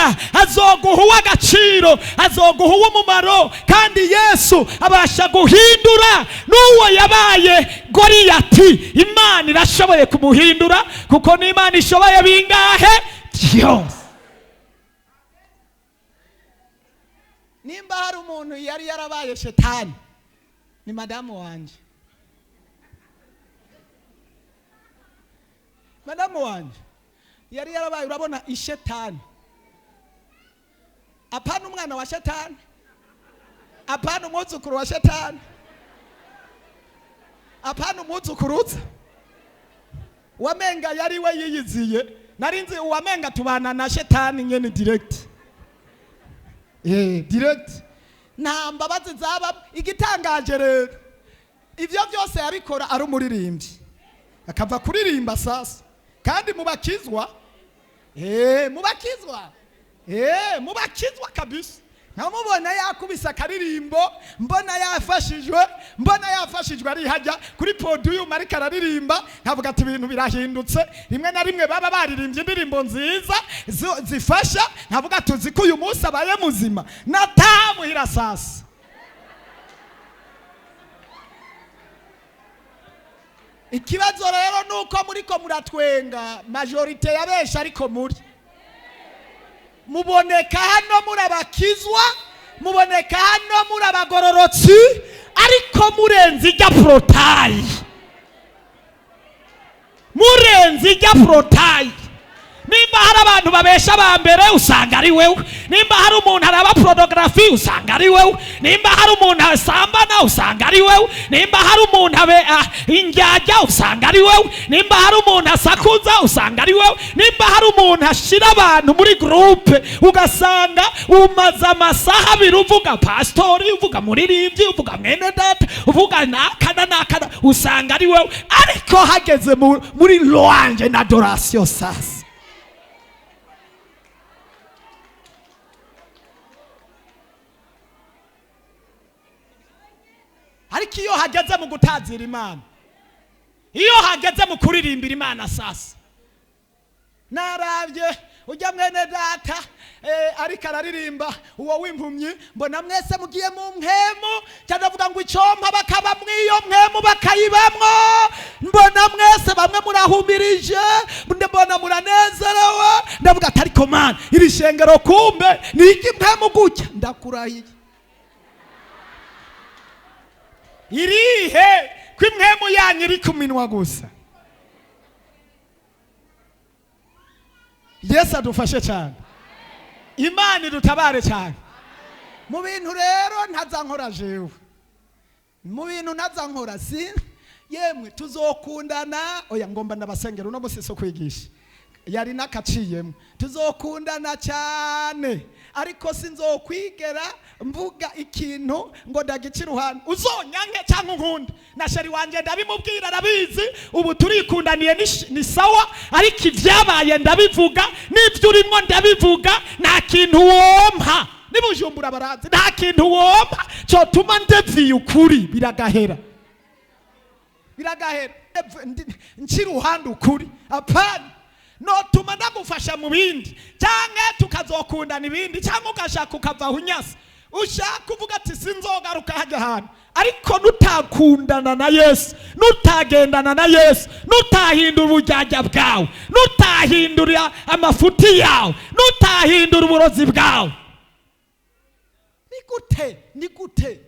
Imana azoguha uw'agaciro, azoguha uw'umumaro. Kandi Yesu abasha guhindura n'uwo yabaye Goriyati. Imana irashoboye kumuhindura, kuko n'Imana ishoboye bingahe byose. Nimba hari umuntu yari yarabaye shetani, ni madamu wanje. Madamu wanje yari yarabaye, urabona, ishetani. Apana umwana wa shetani, apana umwuzukuru wa shetani, apana umwuzukuruza wamenga yari we yiyiziye. Nari nzi uwamenga tubana na shetani nyene direct, direct, nta mbabazi zaba. Igitangaje rero, ibyo byose yabikora ari umuririmbyi, akava kuririmba sasa. Kandi mubakizwa, mubakizwa, mubakizwa kabisa. Nkamubona yakubise akaririmbo, mbona yafashijwe, mbona yafashijwe, ari hajya kuri podium ariko araririmba, nkavuga ati ibintu birahindutse. Rimwe na rimwe baba baririmbye indirimbo nziza zifasha, nkavuga tuzi ko uyu munsi abaye muzima. Natamuhira sasa, ikibazo rero nuko muriko muratwenga, majorité ya benshi, ariko muri muboneka hano muri abakizwa, muboneka hano muri abagororotsi, ariko murenze ijya portail, murenze ijya portail. Nimba hari abantu babesha ba mbere, usanga ari wewe. Nimba hari umuntu araba pornography, usanga ari wewe. Nimba hari umuntu asambana, usanga ari wewe. Nimba hari umuntu abe indyarya, usanga ari wewe. Nimba hari umuntu asakuza, usanga ari wewe. Nimba hari umuntu ashira abantu muri groupe, ugasanga umaze amasaha 2 uvuga pasitori, uvuga muririmbyi, uvuga mwene data, uvuga nakana nakana, usanga ari wewe. Ariko hageze muri louange na adoration sasa, ariko iyo hageze mu gutazira Imana, iyo hageze mu kuririmbira Imana sasa, Narabye ujya mwene data, ariko araririmba uwo w'impumyi, mbona mwese mugiye mu mpemu cyane, avuga ngo icyompa bakaba mw'iyo mpemu bakayibamwo. Mbona mwese bamwe murahumirije, mbona muranezerewe, ndavuga ati ariko Mana, iri shengero kumbe ni iry'impemu gutya? Ndakurahiye. Irihe ko impwemu yanyu iri ku minwa gusa? Yesu adufashe cyane, Imana idutabare cyane. Mu bintu rero ntaza nkora jewe, mu bintu ntaza nkora, si yemwe tuzokundana. Oya, ngomba ndabasengera uno munsi, so kwigisha yari nakaciyemo. Tuzokundana cyane, ariko sinzokwigera mvuga ikintu ngo ndagica iruhande. Uzonyanke cyangwa unkunde, na chéri wanjye ndabimubwira, arabizi. Ubu turikundaniye, ni sawa, ariko ibyabaye ndabivuga, n'ibyo urimo ndabivuga. Nta kintu wompa nibujumbura barazi, nta kintu wompa cyotuma ndevye ukuri, biragahera, biragahera. Nci iruhande ukuri, apana. Notuma ndagufasha mu bindi, cyangwa tukazokundana ibindi, cyangwa ugashaka ukava aho unyasa, ushaka uvuga ati sinzogaruka hajya ahantu. Ariko nutakundana na Yesu, nutagendana na Yesu, nutahindura uburyarya bwawe, nutahindura amafuti yawe, nutahindura uburozi bwawe. Ni gute, ni gute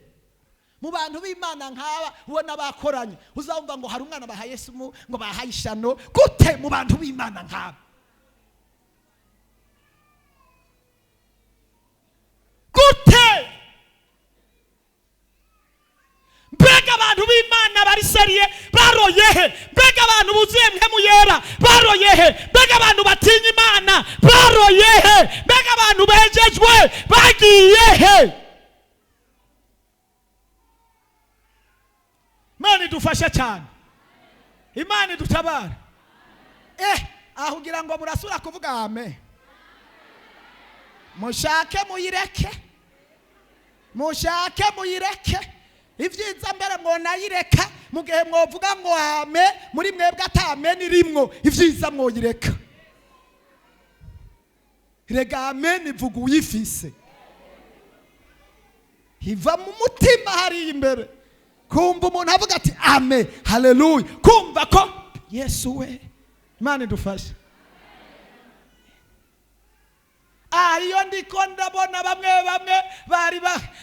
mu bantu b'Imana nk'aba ubona bakoranye, uzumva ngo hari umwana bahaye sumu, ngo bahaye ishano? Gute mu bantu b'Imana nk'aba? Gute? Mbega abantu b'Imana bari sérieux baroye he? Mbega abantu buzuye mpemu yera baroye he? Mbega abantu batinya Imana baroye he? Mbega abantu bejejwe bagiye he? Imana idufashe cyane, Imana idutabara. Aho ugira ngo murasura kuvuga amen, mushake muyireke, mushake muyireke. Ibyiza mbere mwonayireka mu gihe mwovuga ngo amen, muri mwebwe ata amen irimwo, ibyiza mwoyireka. Rega amen ivuga uyifise, iva mu mutima hariya imbere. Kumva umuntu avuga ati amen, haleluya, kumva ko Yesu we. Imana idufashe. Iyo ndiko ndabona bamwe bamwe bari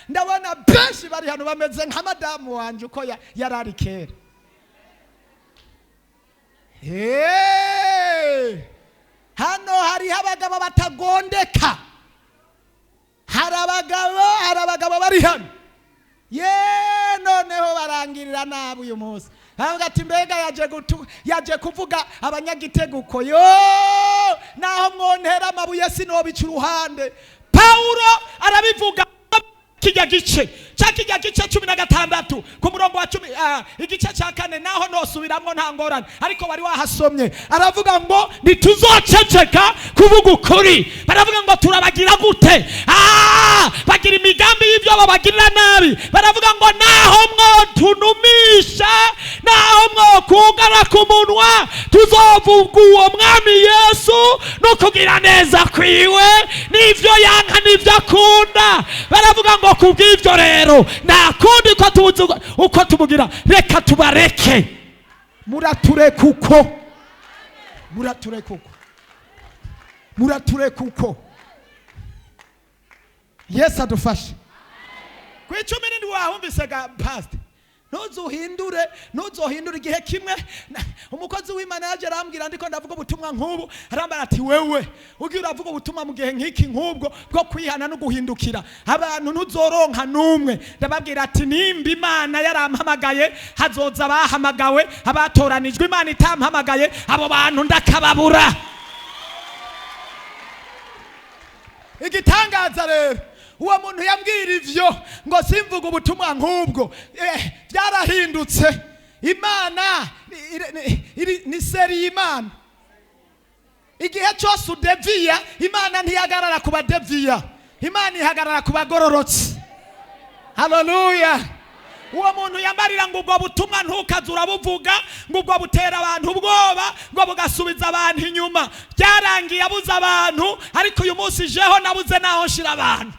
ndabona benshi bari hano bameze nka madamu wanje uko yari ari kera. Hey! Hano hariho abagabo batagondeka, hari abagabo bari hano ye noneho barangirira nabi uyu munsi. Aravuga ati mbega yaje kuvuga abanyagiteguko yo, naho mwontera amabuye sinobica uruhande. Paulo arabivuga kijya gice cya kijya gice 16 ku murongo wa 10, igice cya 4, naho nosubiramwo nta ngorane, ariko wari wahasomye. Aravuga ngo ntituzoceceka kuvuga ukuri. Baravuga ngo turabagira gute? Bagira imigambi y'ibyo babagirira nabi. Baravuga ngo naho mwotunumisha, naho mwokugara ku munwa, tuzovuga uwo mwami Yesu no kugira neza kwiwe, n'ivyo yanka n'ivyo akunda. Baravuga ngo kubw'ivyo rero nta kundi ko tuzi uko tumugira, reka tubareke. Muratureka uko, muratureka uko, muratureka uko. Yesu adufashe. Ku 17 wahumvise ga pastor, ntuzuhindure, ntuzohindure igihe kimwe. Umukozi w'Imana yaje arambwira, ndiko ndavuga ubutumwa nk'ubu, arambara ati wewe ugiye uravuga ubutumwa mu gihe nk'iki nk'ubwo bwo kwihana no guhindukira abantu ntuzoronka n'umwe. Ndababwira ati nimba Imana yarampamagaye hazoza abahamagawe, abatoranijwe. Imana itampamagaye abo bantu ndakababura. Igitangaza rero, uwo muntu yambwira ivyo ngo simvuga ubutumwa nk'ubwo, byarahindutse. Imana ni seri y'Imana. Igihe cyose udeviya, Imana ntihagarara ku badeviya, Imana ihagarara ku bagororotse. Haleluya. Uwo muntu yambarira ngo ubwo butumwa ntukaze urabuvuga, ngo ubwo butera abantu ubwoba, ngo bugasubiza abantu inyuma. Byarangiye abuze abantu, ariko uyu munsi jeho nabuze naho nshira abantu.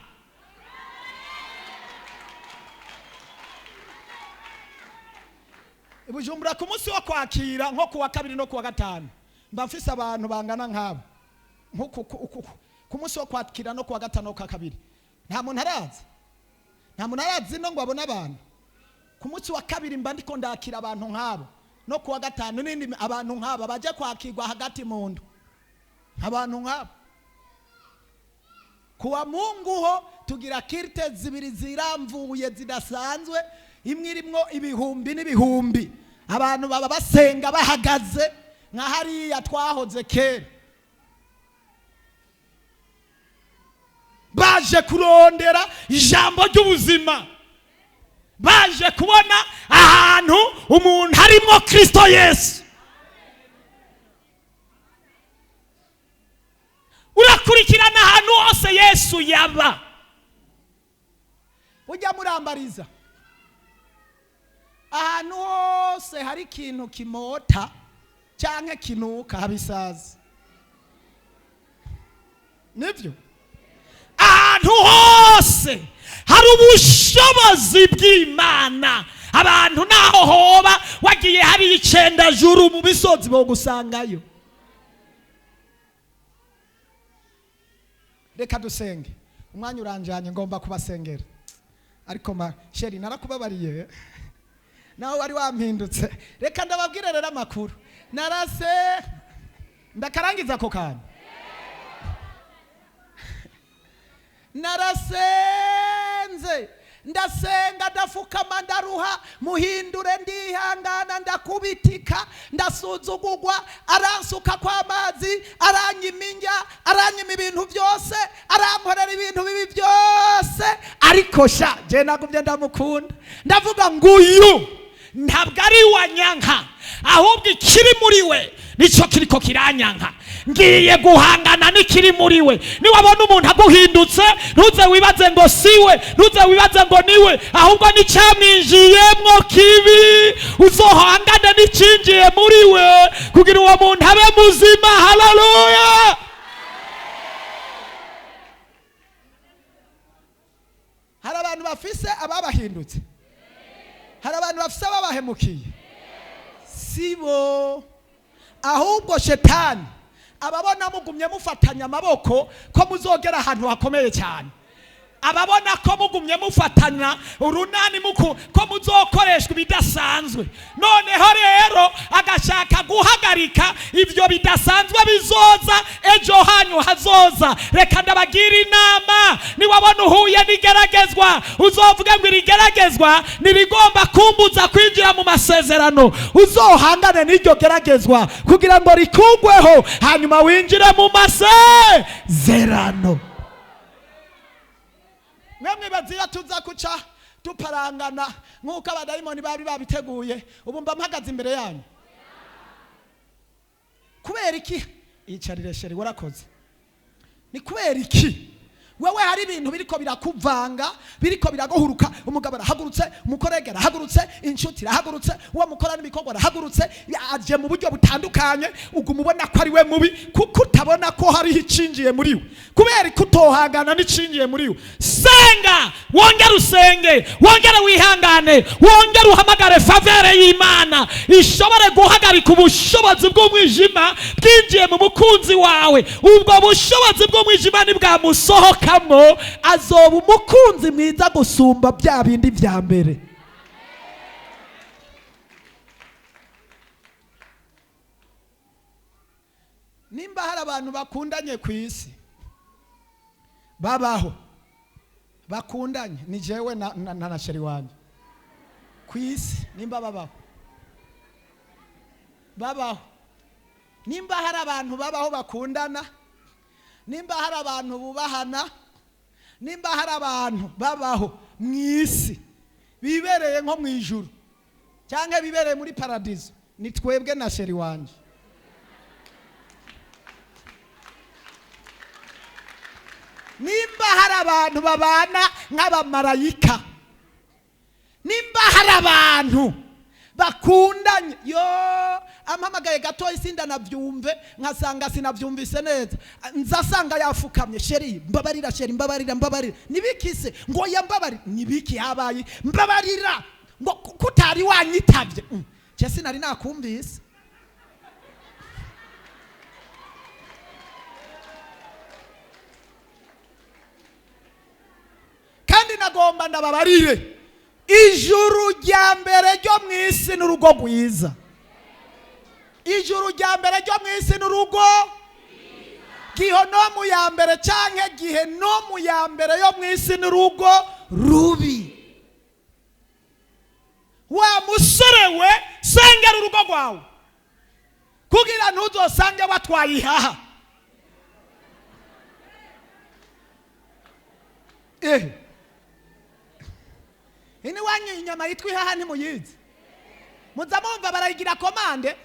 Bujumbura ku munsi wo kwakira nko kuwa 2 no kuwa 5 mba mfise abantu bangana nk'abo. Nko ku munsi wo kwakira no kuwa 5 no kuwa 2 nta muntu arazi, nta muntu arazi no ngo abone abantu. Ku munsi wa 2 mba ndiko ndakira abantu nk'abo, no kuwa 5 nindi abantu nk'abo baje kwakirwa hagati mu ndu, abantu nk'abo. Kuwa Mungu ho tugira kirte zibiri ziramvuye zidasanzwe, imwe irimwo ibihumbi n'ibihumbi, abantu baba basenga bahagaze nka hariya twahoze kera, baje kurondera ijambo ry'ubuzima, baje kubona ahantu umuntu harimo Kristo Yesu. Urakurikirana ahantu hose Yesu yaba. Ujya murambariza ahantu hose hari ikintu kimota canke kinuka habisazi, nivyo? Ahantu hose hari ubushobozi bw'Imana. Abantu naho hoba wagiye hari 9 juru mu misozi bogusangayo. Reka dusenge, umwanya uranjanye, ngomba kubasengera. Ariko ma sheri narakubabariye, nawe wari wampindutse. Reka ndababwire rero amakuru narase, ndakarangiza ako kantu. Narasenze, ndasenga, ndafukama, ndaruha, muhindure, ndihangana, ndakubitika, ndasuzugurwa, aransuka kw'amazi, aranyima indya, aranyima ibintu byose, arankorera ibintu bibi byose. Ariko sha je nagumye ndamukunda, ndavuga ngo uyu ntabwo ari wanyanka, ahubwo ikiri muri we nico kiriko kiranyanka. Ngiye guhangana n'ikiri muri we. Niwabona umuntu aguhindutse, ntuze wibaze ngo siwe, ntuze wibaze ngo niwe, ahubwo n'icyamwinjiyemwo kibi. Uzohangane n'icinjiye muri we kugira uwo muntu abe muzima. Haleluya. Abantu bafise ababahindutse, hari abantu bafise ababahemukiye, sibo. Ahubwo shetani ababona mugumye mufatanya amaboko ko muzogera ahantu hakomeye cyane, ababona ko mugumye mufatanya urunani muku ko muzokoreshwa ibidasanzwe. Noneho rero agashaka guhagarika ibyo bidasanzwe bizoza ejo hanyu hazoza. Reka ndabagira inama, niwabona uhuye n'igeragezwa, uzovuge ngo irigeragezwa ntirigomba kumbuza kwinjira mu masezerano. Uzohangane n'iryo geragezwa kugira ngo rikugweho, hanyuma winjire mu masezerano. Mwemwe baziya tuza kuca tuparangana nk'uko abadayimoni bari babiteguye, ubu mba mpagaze imbere yanyu kubera iki? Icarire chéri, warakoze. Ni kubera iki wewe hari ibintu biriko birakuvanga, biriko biraguhuruka? Umugabo arahagurutse, umukorege arahagurutse, inshuti irahagurutse, uwo mukorana ibikorwa arahagurutse, aje mu buryo butandukanye, uguma ubona ko ari we mubi kuko utabona ko hariho icinjiye muri we. Kubera ko utohangana n'icinjiye muri we, Senga, wongere usenge, wongere wihangane, wongere uhamagare faveur y'Imana ishobore guhagarika ubushobozi bw'umwijima bwinjiye mu mukunzi wawe. Ubwo bushobozi bw'umwijima nibwamusohokamo, azoba umukunzi mwiza gusumba bya bindi vya mbere. Nimba hari abantu bakundanye ku isi babaho bakundanye, ni jewe na chéri wanjye ku isi. Nimba babaho, babaho, nimba hari abantu babaho bakundana, nimba hari abantu bubahana, nimba hari abantu babaho mu isi bibereye nko mu ijuru cyangwa bibereye muri paradizo, ni twebwe na chéri wanjye. Nimba hari abantu babana nk'abamarayika, nimba hari abantu bakundanye, yo ampamagaye gatoya sindanabyumve, nkasanga sinabyumvise neza, nzasanga yafukamye: "Chéri, mbabarira, chéri, mbabarira, mbabarira." Nibikise ngo yambabarira? Nibiki habaye? "Mbabarira," ngo kutari wanyitavye. Je sinari nakumvise. Kandi nagomba ndababarire, ijuru rya mbere ryo mu isi n'urugo rwiza. Ijuru rya mbere ryo mu isi n'urugo, gihonomu ya mbere canke gihenomu ya mbere yo mu isi n'urugo rubi. Wa musore we, sengera urugo rwawe kugira ntuzosange watwaye ihaha. Ini wanyu inyama yitwa ihaha ntimuyizi? Muza mumva barayigira commande.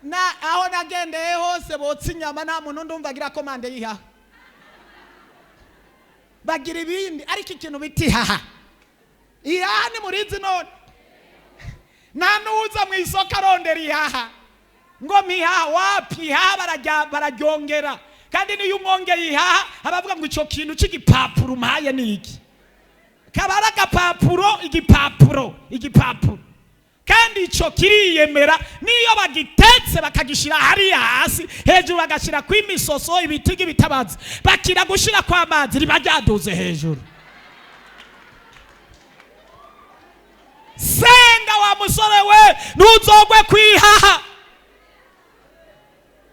Na aho nagendeye hose botsa inyama, nta muntu ndumva agira commande y'ihaha. Bagira ibindi, ariko ikintu bita ihaha, ihaha ntimurizi none? Nta n'uza mu isoko arondera ihaha ngo mihaha. Wapi, ihaha bararyongera. Kandi niyo umwongeye ihaha, abavuga ngo icyo kintu cy'igipapuro umpaye ni iki? Kaba ari agapapuro, igipapuro, igipapuro. Kandi icyo kiriyemera, niyo bagitetse bakagishyira hariya hasi, hejuru bagashyira ku imisoso, ibiti ibitabazi, bakira gushyira kw'amazi, riba ryaduze hejuru. Senga wa musore we, ntuzogwe kwihaha.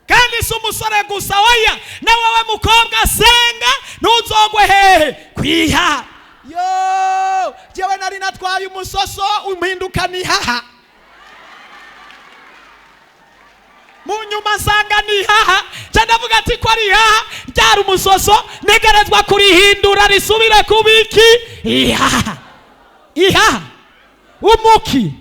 Kandi si umusore gusa, oya, na wowe mukobwa, senga ntuzogwe hehe? Kwihaha. Yo, jewe nari natwaye umusoso umpinduka nihaha. Mu nyuma nsanga ni ihaha. Nca ndavuga ati ko ari ihaha, ryari umusoso, ntegerezwa kurihindura risubire kuba iki? Ihaha. Ihaha, umuki,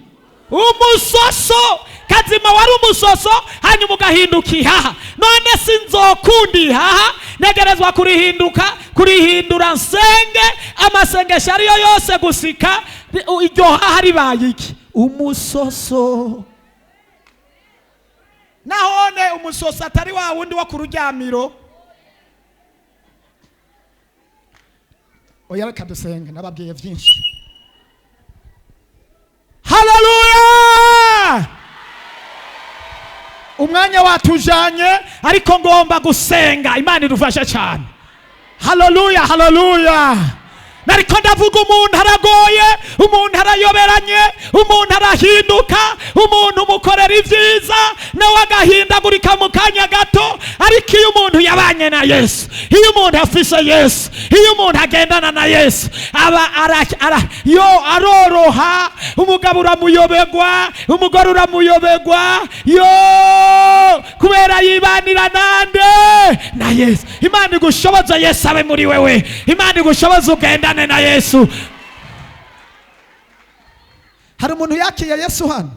umusoso kazima wari umusoso, hanyuma ugahinduka ihaha. None sinzokunda ihaha, ntegerezwa kurihinduka, kurihindura. Nsenge amasengesho ariyo yose gusika iryo haha ribaye iki? Umusoso. Nahone umusoso atari wa wundi wo ku ruryamiro. Oya, reka dusenge, nababwiye byinshi. Haleluya! Umwanya watujanye, ariko ngomba gusenga. Imana idufashe cyane. Haleluya, haleluya! Nariko ndavuga, umuntu aragoye, umuntu arayoberanye, umuntu arahinduka, umuntu umukorera ibyiza nawe agahindagurika mu kanya gato. Ariko iyo umuntu yabanye na Yesu, iyo umuntu afise Yesu, iyo umuntu agendana na Yesu, aba ara, ara, yo aroroha. Umugabo uramuyobegwa, umugore uramuyobegwa, yo kubera yibanira nande? Na Yesu. Imana igushoboza Yesu abe muri wewe. Imana igushoboza ugendane na Yesu. Hari umuntu yakiye Yesu hano?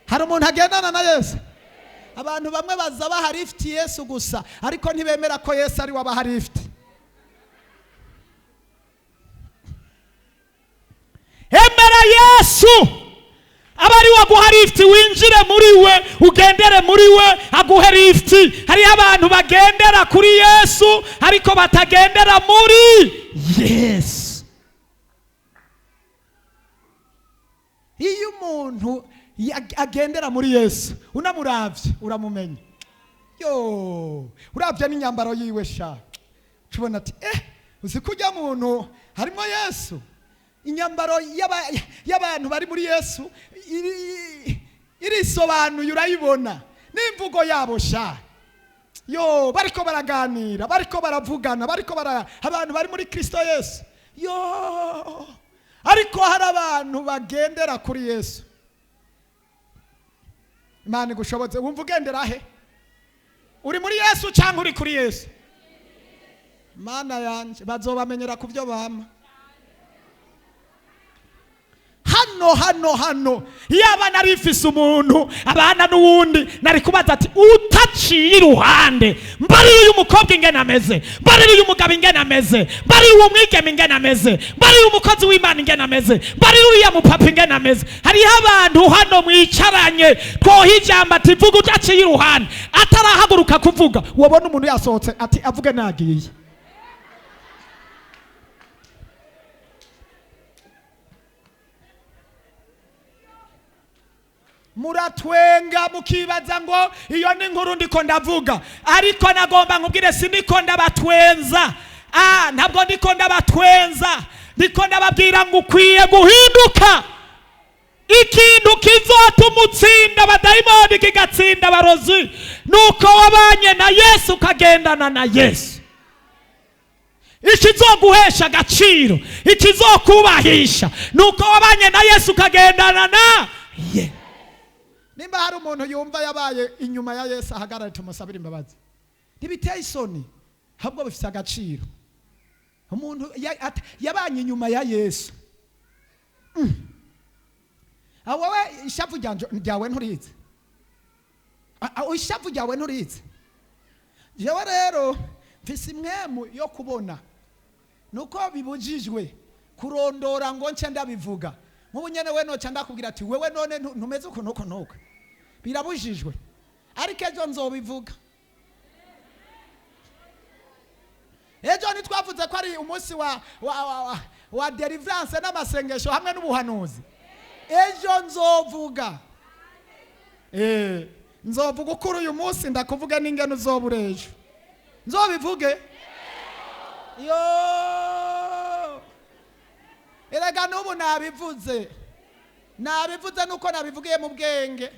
Hari umuntu agendana na Yesu? Abantu bamwe baza baha lifuti Yesu gusa, ariko ntibemera ko Yesu ari we abaha lifuti. Emera Yesu aba ari we aguha lifuti, winjire muri we, ugendere muri we, aguhe lifuti. Hariho abantu bagendera kuri Yesu ariko batagendera muri Yesu. Iyo umuntu agendera muri Yesu, unamuravye uramumenya. Yo, uravye n'inyambaro yiwe sha, tubona ati uzi ko ujya muntu harimo Yesu. Inyambaro y'abantu bari muri Yesu irisobanuye, urayibona n'imvugo yabo sha. Yo, bariko baraganira, bariko baravugana, bariko bara abantu bari muri Kristo Yesu. Yo, ariko hari abantu bagendera kuri Yesu. Imana igushoboze. Wumva ugendera he? Uri muri Yesu cyangwa uri kuri Yesu? Mana yanje, bazobamenyera ku byo bama. Hano, hano, hano, yaba nari mfise umuntu abana n'uwundi, nari kubaza ati: "Utaciye iruhande, mbarire uyu mukobwa ingene ameze, mbarire uyu mugabo ingene ameze, mbarire uwo mwigeme ingene ameze, mbarire umukozi w'Imana ingene ameze, mbarire uriya mupapa ingene ameze." Hariho abantu hano mwicaranye twoha ijambo ati: "Vuga udaciye iruhande." Atarahaguruka kuvuga, wabona umuntu yasohotse ati: "Avuge, nagiye." Muratwenga mukibaza ngo iyo ni inkuru ndiko ndavuga, ariko nagomba nkubwire, si ndiko ndabatwenza. Ntabwo ndiko ndabatwenza, ndiko ndababwira ngo ukwiye guhinduka. Ikintu kizotuma utsinda abadayimoni, kigatsinda abarozi, nuko wabanye na Yesu, ukagendana na Yesu. Ikizoguhesha agaciro, ikizokubahisha, nuko wabanye na Yesu, ukagendana na ye. Nimba hari umuntu yumva yabaye inyuma ya Yesu, ahagarare tumusabire imbabazi. Ntibiteye isoni, ahubwo bifite agaciro. Umuntu yabanye inyuma ya Yesu. Aho wowe ishavu ryawe nturizi. Ishavu ryawe nturizi. Jewe rero mfise imwemu yo kubona nuko bibujijwe kurondora ngo nce ndabivuga. Nk'ubu nyene we noca ndakubwira ati: "Wewe none ntumeze uko nuko nuko." Birabujijwe, ariko ejo nzobivuga. Ejo ntitwavuze ko ari umunsi wa deliverance n'amasengesho hamwe n'ubuhanuzi? Ejo nzovuga. Nzovuga ukuri uyu munsi, ndakuvuga n'ingene uzobura ejo, nzobivuge. Yo, erega n'ubu nabivuze, nabivuze nuko nabivugiye mu bwenge,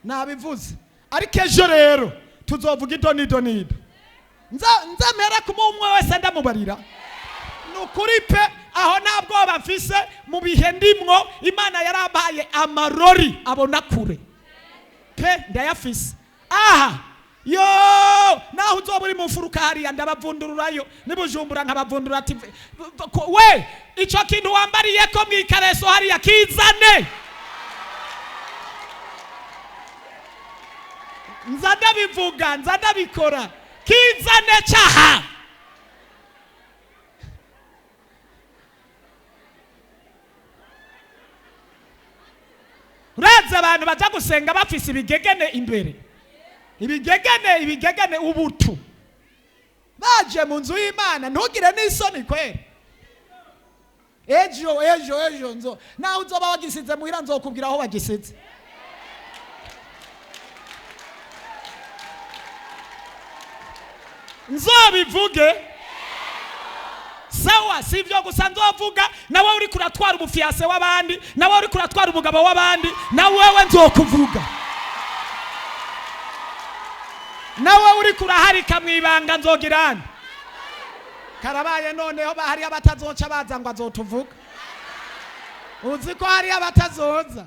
nabivuze. Ariko ejo rero tuzovuga ido nido nido, nza mpere ku umwe wese ndamubarira. Ni ukuri pe, aho nta bwoba mfise. Mu bihe ndimwo, Imana yarabaye amarori abona kure pe, ndayafise aha. Yo, naho uzoba uri mu mfuruka hariya, ndabavundururayo. Nibujumbura nkabavundura ati: "We, ico kintu wambariye ko mwikareso hariya, kizane." Nza ndabivuga, nza ndabikora, kizane caha. Urazi abantu baja gusenga bafise ibigegene imbere, ibigegene, ibigegene, ubutu. Baje. Waje mu nzu y'Imana ntugire n'isoni kweri. Ejo ejo ejo nzo nawe uzoba wagisize muhira, nzokubwira aho wagisize. Nzobivuge sawa. Si ibyo gusa nzovuga, nawe uri kuratwara umufiyase w'abandi, nawe uri kuratwara umugabo w'abandi, nawe wewe nzokuvuga, nawe uri kuraharika mu ibanga nzogirana. Karabaye noneho hariyo abatazoca baza ngo azotuvuga. Uzi ko hariyo abatazoza.